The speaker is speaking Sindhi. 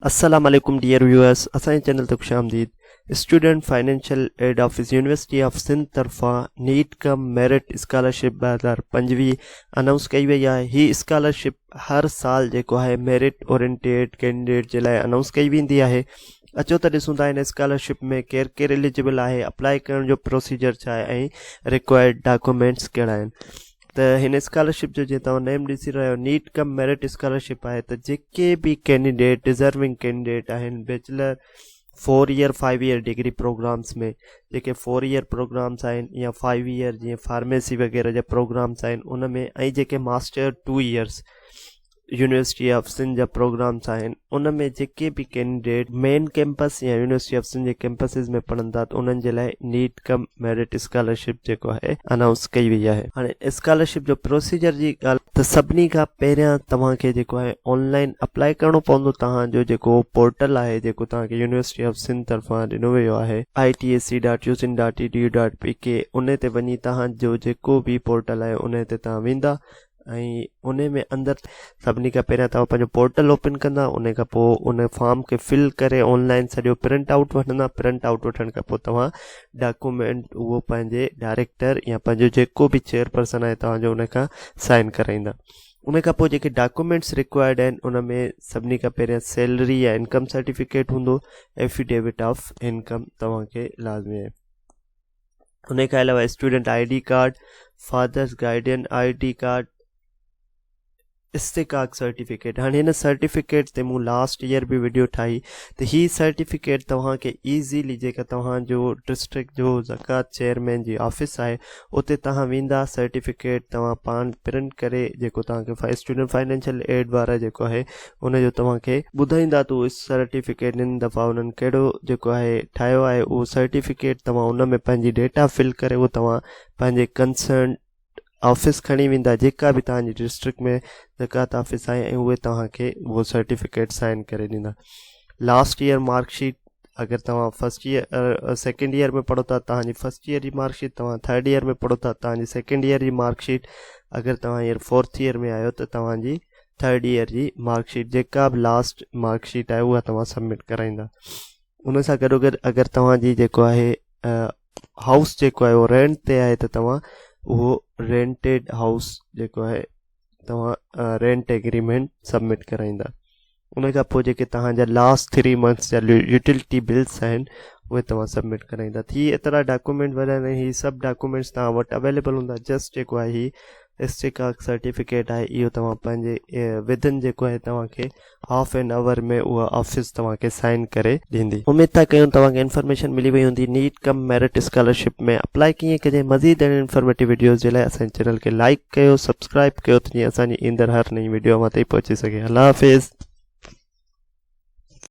السلام عليڪم ڊيئر ويوئرس اسان جي چينل تي خوش آمديد student financial aid office university of Sindh طرفان نيٽ ڪم ميرٽ اسڪالرشپ 2025 انائونس ڪئي وئي آهي هي اسڪالرشپ هر سال جيڪو آهي ميرٽ اورينٽيڊ ڪينڊيڊيٽ جي لاء انائونس ڪئي ويندي آهي اچو ته ڏسون ٿا هن اسڪالرشپ ۾ ڪير ڪير اليجبل آهي اپلائي ڪرڻ جو پروسيجر ڇا آهي ۽ رڪوائرڊ ڊاڪومينٽس ڪهڙا آهن ته هن اسڪالرشپ جو جيئن توهان نيم ڏسي رهيا آهيو نيٽ ڪم ميرٽ اسڪالرشپ آهي ته جيڪي به ڪينڊيڊيٽ ڊزرونگ ڪينڊيڊيٽ آهن bachelor four year five year degree programmes ۾ جيڪي فور ايئر پروگرامس آهن يا فائيو ايئر جيئن فارميسي وغيره جا پروگرامس آهن ان ۾ ۽ جيڪي master two years university of Sindh جا پروگرامس آهن ان ۾ جيڪي به ڪينڊيڊيٽ مين ڪيمپس يا يونيورسٽي آف سنڌ جي ڪيمپسز ۾ پڙهن ٿا ته انهن جي لاء نيٽ ڪم ميرٽ اسڪالرشپ جيڪو آهي انائونس ڪئي وئي آهي هاڻي اسڪالرشپ جو پروسيجر جي ڳالهه ته سڀني کان پهريان توهان کي جيڪو آهي آن لائن اپلائي ڪرڻو پوندو توهان جو جيڪو پورٽل آهي جيڪو توهان کي يونيورسٽي آف سنڌ طرفان ڏنو ويو آهي I T S C dot U Sindh dot E D U dot P K ان تي وڃي توهان جو جيڪو به پورٽل آهي ان تي توهان ويندا ۽ انهي ۾ اندر سڀني کان پهريان توهان پنهنجو پورٽل اوپن ڪندا انهي کان پوء ان فارم کي فل ڪري آن لائن سڄو پرنٽ آئوٽ وٺندا پرنٽ آئوٽ وٺڻ کان پوء توهان ڊاڪومينٽ اهو پنهنجي ڊائريڪٽر يا پنهنجو جيڪو به چيئرپرسن آهي توهان جو ان کان سائن ڪرائيندا ان کان پوء جيڪي ڊاڪومينٽس رڪوائرڊ آهن ان ۾ سڀني کان پهريان سيلري يا انڪم سرٽيفڪيٽ هوندو افيڊيوٽ آف انڪم توهان کي لازمي آهي ان کان علاوه student I D card father's guardian I D card استحقاق سرٽيفڪيٽ هاڻي هن سرٽيفڪيٽ تي مون لاسٽ ايئر به ويڊيو ٺاهي ته هي سرٽيفڪيٽ توهان کي ايزيلي جيڪا توهان جو ڊسٽرڪٽ جو زڪوات چيئرمين جي آفيس آهي اتي توهان ويندا سرٽيفڪيٽ توهان پاڻ پرنٽ ڪري جيڪو توهان کي اسٽوڊنٽ فائنينشل ايڊ وارا جيڪو آهي ان جو توهان کي ٻڌائيندا ته اهو سرٽيفڪيٽ هن دفعا انهن ڪهڙو جيڪو آهي ٺاهيو آهي اهو سرٽيفڪيٽ توهان ان ۾ پنهنجي ڊيٽا فل ڪري اهو توهان پنهنجي ڪنسرن آفيس کڻي ويندا جيڪا به توهان جي ڊسٽرڪٽ ۾ زڪوات آفيس آهي ۽ اهي توهان کي اهو سرٽيفڪيٽ سائن ڪري ڏيندا لاسٽ ايئر مارڪ شيٽ اگر توهان فرسٽ ايئر سيڪنڊ ايئر ۾ پڙهو ٿا توهان جي فرسٽ ايئر جي مارڪ شيٽ توهان ٿرڊ ايئر ۾ پڙهو ٿا توهان جي سيڪنڊ ايئر جي مارڪ شيٽ اگر توهان هينئر فورٿ ايئر ۾ آهيو ته توهان جي ٿرڊ ايئر جي مارڪ شيٽ جيڪا به لاسٽ مارڪ شيٽ آهي اها توهان سبمٽ ڪرائيندا ان سان گڏو گڏ اگر توهان جي جيڪو آهي هائوس جيڪو آهي اهو رينٽ تي آهي ته توهان اهو رينٽيڊ هائوس جيڪو آهي توهان رينٽ ايگريمينٽ سبمٽ ڪرائيندا ان کان پوء جيڪي توهان جا لاسٽ ٿري منٿس جا يوٽيلٽي بلس آهن اهي توهان سبمٽ ڪرائيندا ٿي ايترا ڊاڪومينٽ وڏا آهن هي سڀ ڊاڪومينٽس توهان وٽ اويليبل هوندا جسٽ جيڪو آهي هي استحقاق سرٽيفڪيٽ آهي اهو توهان پنهنجي ودن جيڪو آهي توهان کي هاف اين اور ۾ اها آفيس توهان کي سائن ڪري ڏيندي. اميد ٿا ڪيون توهان کي انفارميشن ملي وئي هوندي نيٽ ڪم ميرٽ اسڪالرشپ ۾ اپلائي ڪيئن ڪجي مزيد اهڙين انفارميٽو وڊيوز جي لاء اسان جي چينل کي لائيڪ ڪيو سبسڪرائب ڪيو ته جيئن اسان جي ايندڙ هر نئين وڊيو اوهان تائين پهچي سگهي الله حافظ.